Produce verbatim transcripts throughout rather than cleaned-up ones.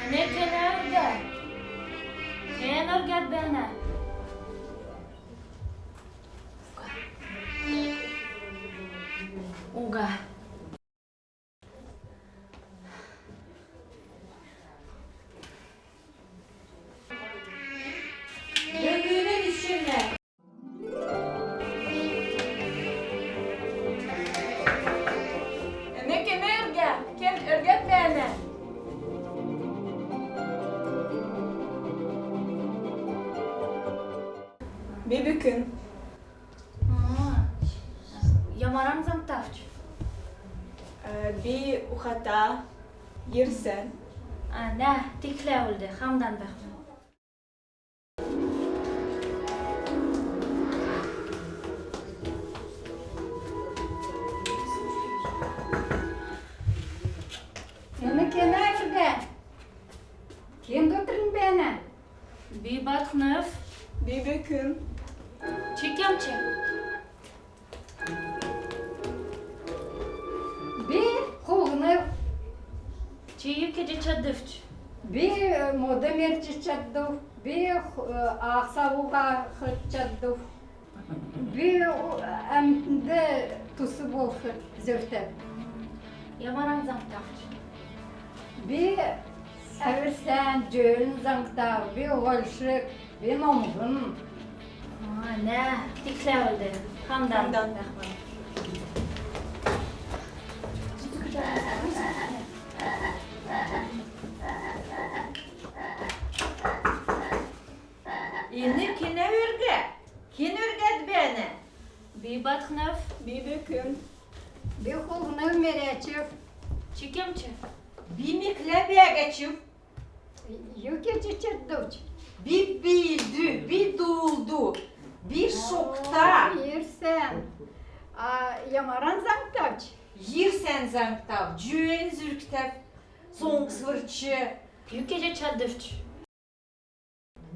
Эн кенә өргә? Эн өргәд бәәнә? Уга. Эн кенә өргә? Кен өргәд бәәнә? Би бөкүн. А, ямаран заңгтавч? Э, би ухата, йир сән. А, нә, тиигхлә үлдә, хамдан бәәхмн. Эн кенә өргә? Кен дотрнь бәәнә? Би батхнв. Би бөкүн. Чи кемч? Би хулһнв. Чи ю кеҗ чаддвч? Би, э, модд мердҗ чаддв. Би, э, ах сав угаһх чаддв. Би, э, әмтнд тус болх зөвтәв. Ямаран заңгтавч? Би әвр сән, җөөлн заңгтав, би һольшг, би номһн. А, нә, тиигхлә үлдә, хамдан. Хамдан бәәхмн. Эн кенә өргә? Кен өргәд бәәнә? Би батхнв. Би бөкүн. Би хулһнв, мөрәчв. Чи кемч? Би меклә бәәгәчв. Ю кеҗ чаддвч? Би биилдү, би дуулдг, би шогта. Йир сән. А ямаран заңгтавч? Йир сән заңгтав, җөөлн зүрктәв, соңсврч. Ю кеҗ чаддвч?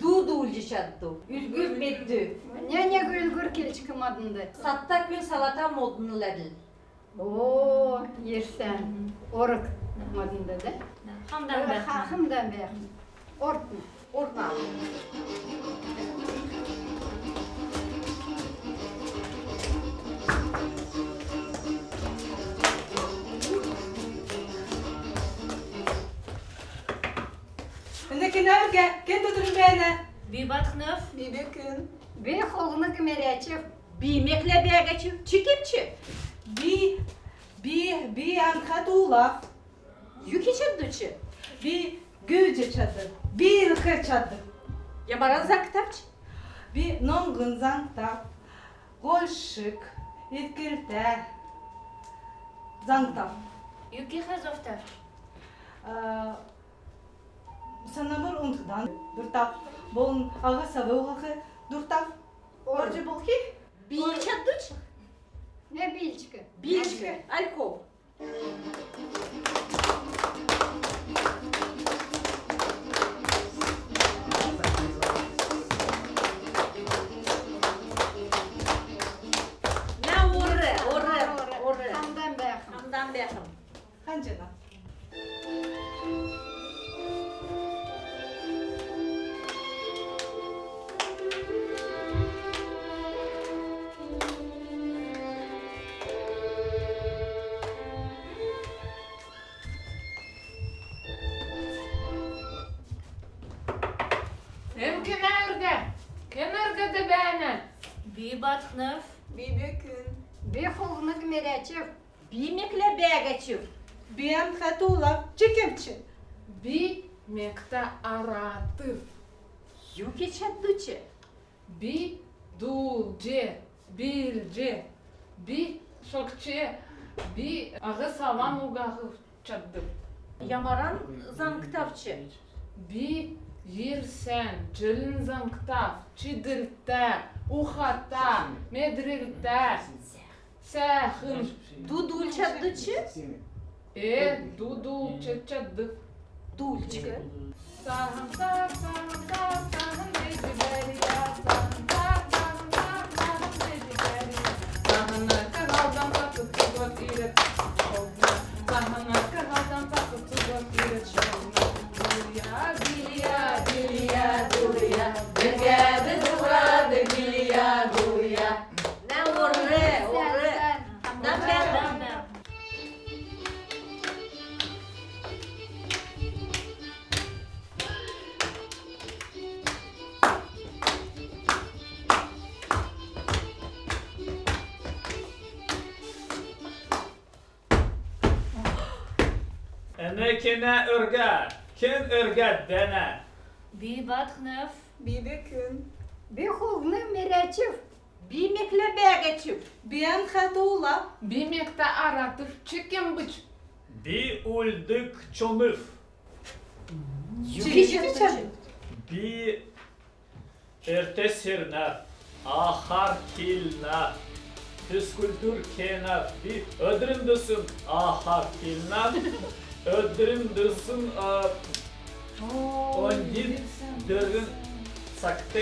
Ду дуулҗ чаддв, үлгүр меддв. Нә, нег үлгүр келчк маднд. Садта күн салата моднла әдл. О, йир сән. Орг маднд, да? Хамдан бәәхмн. Хамдан бәәхмн. Ортн. Ортн. Эн кенә өргә? Кен дотрнь бәәнә? Би батхнв. Би бөкүн. Би хулһнг, мөрәчв. Би меклә бәәгәчв. Чи кемч? Би, би, би әмтхә дуулав. Ю кеҗ чаддвч? Би гүүлҗ чаддв, би илх чаддв. Ямаран заңгтавч? Би номһн заңгтав, һольшг, итклтә заңгтав. Ю кех зөвтәвч? А, санамр унтхдан дуртав, болн ах сав угаһх дуртав. Орҗ болхи? Биилҗ чаддвч? Нә, биилчк. Биилчк. Аль ков? Нә, орр, орр, орр. Хамдан бәәхмн. Хамдан бәәхмн. Ханҗана. Эн кенә өргә? Кен өргәд бәәнә? Би батхнв. Би бөкүн. Би хулһнг, мөрәчв. Би меклә бәәгәчв. Би әмтхә дуулав. Чи кемч? Би мектә аратв. Ю кеҗ чаддвч? Би дуулҗ, биилҗ, би шогч, би ах саван угаһх чаддв. Ямаран заңгтавч? Би йир сән, җилин заңгтав, чидлтә, ухата, медрлтә. Сәәхн. Ду дуулҗ чаддвч? Э, ду дуулҗ чаддв. Дуулҗ. Нә, ор, ор. Нә, бәәх. Эн кенә өргә, кен өргәд бәәнә. Би батхнв. Би бөкүн. Би хулдхнв, мерәчүв. Би меклә бәәгәчүв. Би әнкәд уула. Би мектә аратв, чи кем бич? Би үлддг чонв. Чи кем бич? Би өртә сөрнәв, аһар килнәв, физкультур кенәв. Би өдрин дусын аһар килнәв. Өдрин дусын, а, оньдин дөрвн цагт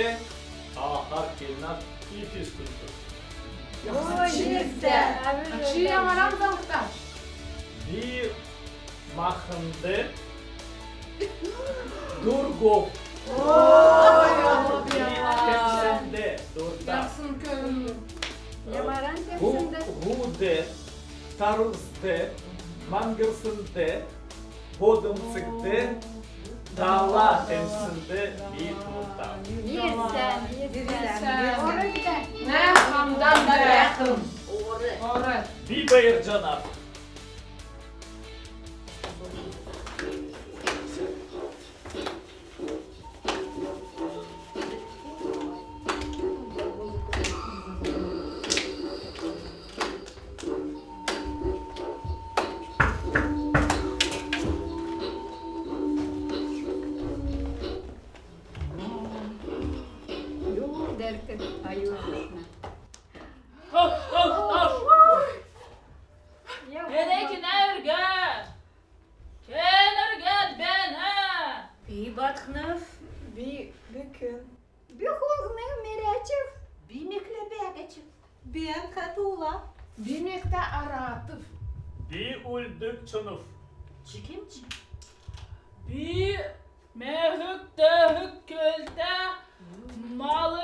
аһар килнәв. И физкультур. Ой, ирсә. Чи ямаран заңта? Би махнд дургов. Ой, би темснд дурта. Ямаран темснд? Һу-, һуд, тарузд, маңһснд, бодмцгт, дала темснд би дурта. Ирсә, ирсә. Нә, хамдан бәәхм. Ор. Би байрҗанав. Юл дәркд аюлна. Эн кенә өргә, кен өргәд бәәнә. Би батхнв. Би бөкүн. Би хулдхнв, мерәчүв. Би меклә бәәгәчүв. Би әнкәд уула. Би мектә аратв. Би үлддг чонв. Чи кем бич? Би меһк, төөһк көлтә, мал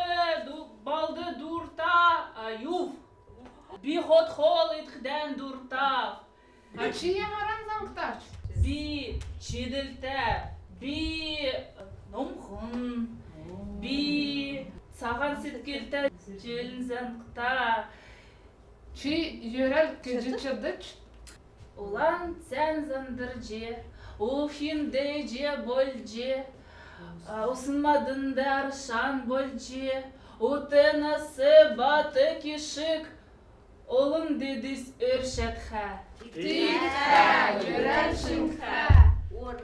ду-, балд дурта аюв. Би хот-хол идхдән дуртав. А чи ямаран заңтач? Би чидлтә, би номһн, би цаһан седклтә, чилн заңта. Чи йөрәл кеҗ чаддгч? Улан цән заңдрҗ, уухин дееҗ болҗ, а, усн маднд аршан болҗ, ут нас бат кишг олн деедс өршәтхә. Тиигтхә, йөрәл шиндхә. Ор,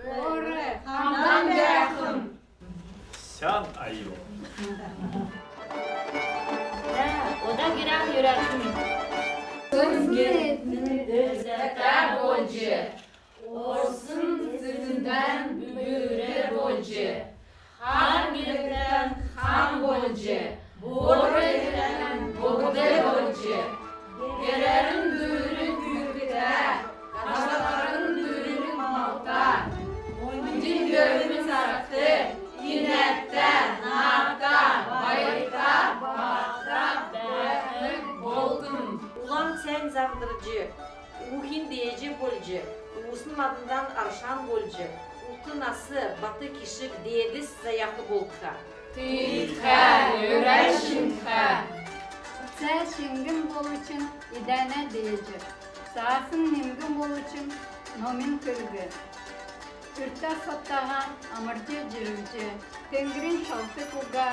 хамдан бәәхм. Сән аюл. Нә, ода герән йөрәтн. Орсн эдн өрзәтә болҗ, орсн сизндән бүрд болҗ, хар гертән хам болҗ, бор гертән богд болҗ, герәрн дүүрн күүкдтә, кашларн дүүрн малта, оньдин дөрвн цагт инәтә, наата, байрта, бахта бәәх болтн. Улан цән заңдрҗ, уухин дееҗ болҗ, усн мадндан аршан болҗ, ут нас бат кишг деедс заях болтха. Тиигтхә, йөрәл шиндхә. Цә шиңгн болвчн идәнә дееҗ, цаасн нимгн болвчн номин көлг. Үртә-содтаһан амрҗ-җирһҗ, теңгрин шалтг уга,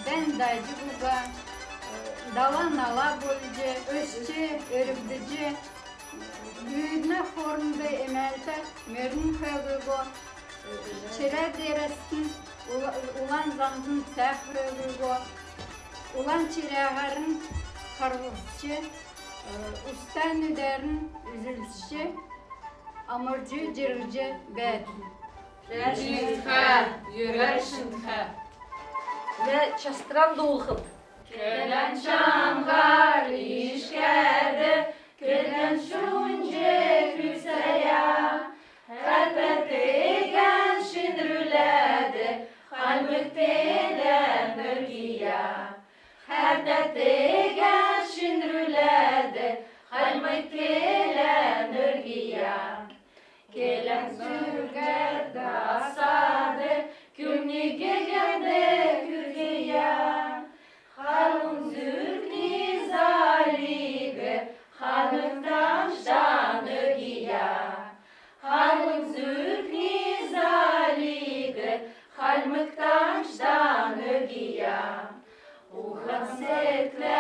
дән дайдг уга, дала нала болҗ, өсч, өргдҗ, үүднә хормд эмәлтә мөрн хәлһго, чирә деерәсн ула-, улан замдын цә хәлһго, улан чирәһәрн харһҗ, уста нүдәрн үзүлҗ, амрҗ-җирһҗ бәәтн. Тиигтхә, йөрәл шиндхә. Нә, частран дуулхб. Келән чаңһар ишкәд, келән шунҗ күцәя, хәләтн эгән шинрүлә. Тегәд шинрүләд, хальмг келән өргийә. Келән зүркәд асад, күмни гегәнд күргәя. Халун зүркни залиг, хальмг таңһчдан өргийә. Халун зүркни залиг, хальмг таңһчдан өргийә. Ухан седклә